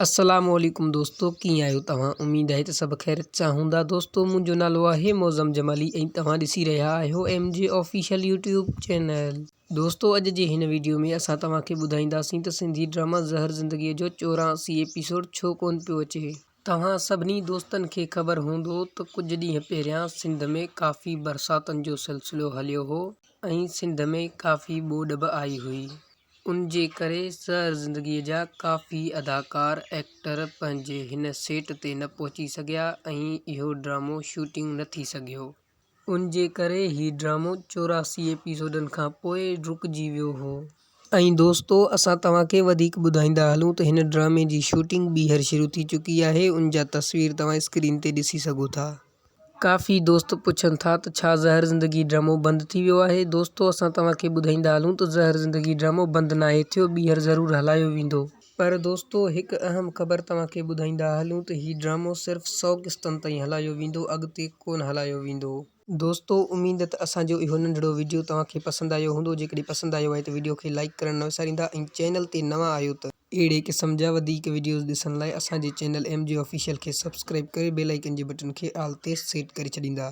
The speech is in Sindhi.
السلام عليڪم دوستو ڪيئن آهيو توهان اميد آهي ته سڀ خيريت سان هوندا دوستو منهنجو نالو آهي معظم جمالي ۽ توهان ڏسي رهيا آهيو M G official YouTube channel دوستو اڄ جي هن ويڊيو ۾ اسان توهان کي ٻڌائينداسين ته سنڌي ڊراما زهر زندگي جو 84 ايپيسوڊ ڇو ڪون پيو اچي. توهان سڀني دوستن کي خبر هوندو ته ڪجهه ڏينهن پهريان سنڌ ۾ ڪافي برساتن جو سلسلو هليو هو ۽ سنڌ ۾ ڪافي ٻوڏ به آئي هئي. ان جي ڪري زهر زندگيء جا ڪافي اداڪار ايڪٽر پنهنجي هن سيٽ تي نه پهچي سگهيا ۽ اهو ڊرامو شوٽنگ نه ٿي سگهيو. ان جي ڪري هي ڊرامو 84 ايپيسوڊن کان پوء رڪجي ويو هو. ۽ دوستو اسان توهان کي وڌيڪ ٻڌائيندا هلون ته هن ڊرامي جي شوٽنگ ٻيهر شروع ٿي چڪي آهي ان جا تصوير توهان اسڪرين تي ڏسي سگهو ٿا. ڪافي دوست پڇن ٿا ته ڇا زهر زندگي ڊرامو بند ٿي ويو آهي؟ دوستو اسان توهان کي ٻڌائيندا هلون ته زهر زندگي ڊرامو بند ناهي ٿيو ٻيهر ضرور هلايو ويندو. پر دوستو هڪ اهم خبر توهان کي ٻڌائيندا هلون ته هي ڊرامو صرف سئو قسطن تائين هلايو ويندو اڳتي ڪونه هلايو ويندو. دوستو اميد ته اسان جو اهو ننڍڙو وڊيو توهان کي پسند آيو هوندو جيڪڏهن پسند آيو آهي ته وڊيو کي لائيڪ ڪرڻ نه وساريندا ۽ چينل تي نوان آهيو ته اهڙي قسم جا وڌيڪ وڊيوز ڏسڻ لاء اسان جي چينل ايم جي آفيشل کي سبسڪرائيب ڪري بيل آئيڪن جي بٽڻ کي آل تي سيٽ ڪري ڇڏيندا.